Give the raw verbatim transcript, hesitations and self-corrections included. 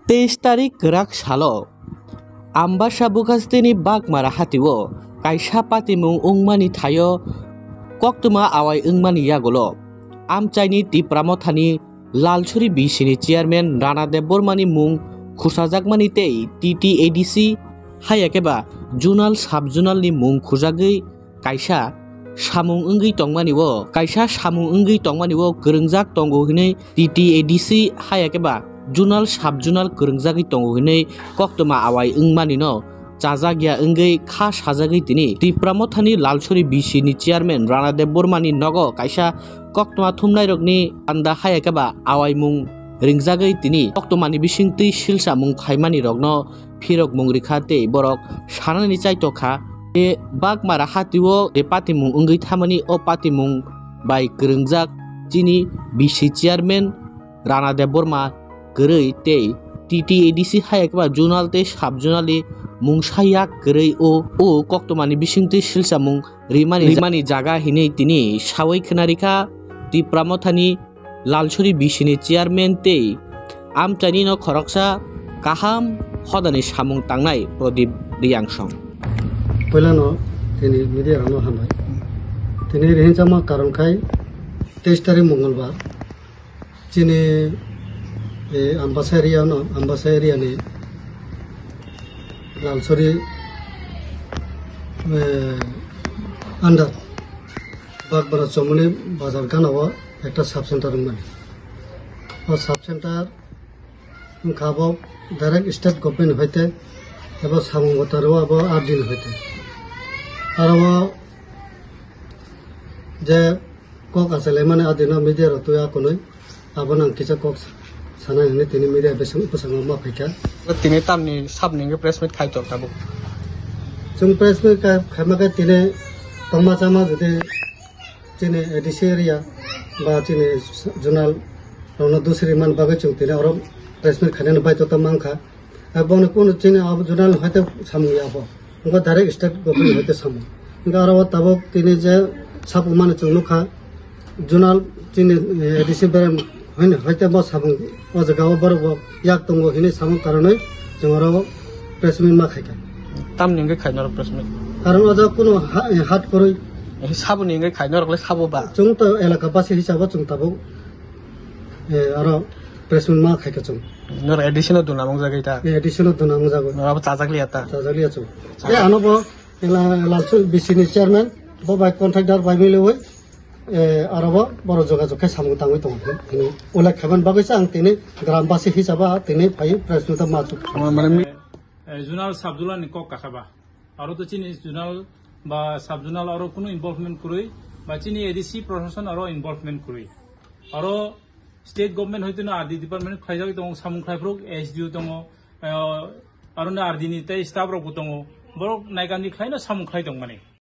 Teis tarik kwrak salo Ambasa Bukhasteni Bagmara hatio kaisa patimung wngmani thaio koktwma awai wngmani yagulo amchaini Tipra Mothani Lalsuri B C ni chairman Rana Debbarmani mung khusajakmani tei T T A D C haya khe ba zonal sub zonal ni mung khujagwi kaisa samung wngwi tongmani o, kaisa samung wngwi tongmani o kwrwngjak tongo hinwi T T A D C haya khe ba zonal sub zonal kwrwngjagwi tongo hinwi koktwma awai wngmani no chajak ya wngwi kha sajagwi tini Tipra Mothani Lalsuri B C ni chairman Rana Debbarmani nogo kaisa koktwma thumnairokni anda haya khe ba awaimung ringjagwi tini koktwmani bisingtwi silsamung khaimani rokno phirokmung rikha tei borok sanani chaitokha. Tei Bagmara hatio je patimung wngwi thamani o patimung bai kwrwngjak chini B C chairman Rana Debbarma kwrwi tei T T A D C haya khe ba zonal tei sub zonal ni mungsa yak kwrwi o, o koktwmani bisingtwi silsamung rimani, rimani jaga hinwi tini sawi khwnarikha Tipra Mothani Lalsuri B C ni chairman tei amchaini no khoroksa kaham hodani samung tangnai Pradip Riyangsong. Puilano tini media rokno hambai. Tini rihinchama karon khai teis tarik Mongolbar chini, eh, Ambasa area no, Ambasa area ni Lalsuri, eh, under Bagmara Chomoni bazar gana o ekta sub center wngmani. O sub center wngkha bo direct state government hoite ebo samung botaro abo R D ni hoite. Aro o je kok achalaimani adino media rok twi akonwi. Abono ang kisa kok sa-, sana hinwi tini media bwsang-, bwskango ma phaikha. Tini tamni sabni hwnkhe press meet khai tongo tabuk. Chwng press meet khai, khaima khe tini tongma chama jodi chini A D C area ba chini zonal rokno dusri man bagwi chwng tini oro press meet khainani baidhota mankha. Abo ni kunu chini abo zonal hoite samung ya abo. Wngkha direct state government hoite samung. Wngkha aro o tabuk tini je sabo mani chwng nukha, zonal chini, eh, A D C berem hoine hoite bo samung o jaga o borok bo yak tongo hinwi samung karonwi chwng oro press meet ma khaikha. Tamni hwnkhe khainai oro press meet? Karon o jaga kunu ha-, eh, hat kwrwi. Eh, saboni hwnkhe khainai rok le sabo ba? Chwng to elaka basi hisabo chwng tabuk, eh, aro press meet ma khaikha chwng. Nor A D C no duna mung jagwi ta? Eh, A D C no duna mung jagwi. Nor abo chajak liya ta? Chajak liya chwng. Chajak. Eh, ano bo Ela-, Lalsuri B C ni chairman, bo bai contractor bai milwi, eh, aro bo borok jogajog khe samung tangwi tongo. Tini ulle khaiman bagwi se ang tini gram basi hisaba tini phai press meet ma chuk. Mane mi- Eh, zonal sub zonal ni kok kakha ba. Aro to chini zonal ba sub zonal aro kunu involvement kwrwi ba chini A D C proshashan aro involvement kwrwi. Aro state government hoite no R D department khlaijagwi tongo, samung khlaiphuru S D O tongo, eh, aro no R D ni tei staff rok bo tongo. Borok naikani khlaino samung khlai tongmani.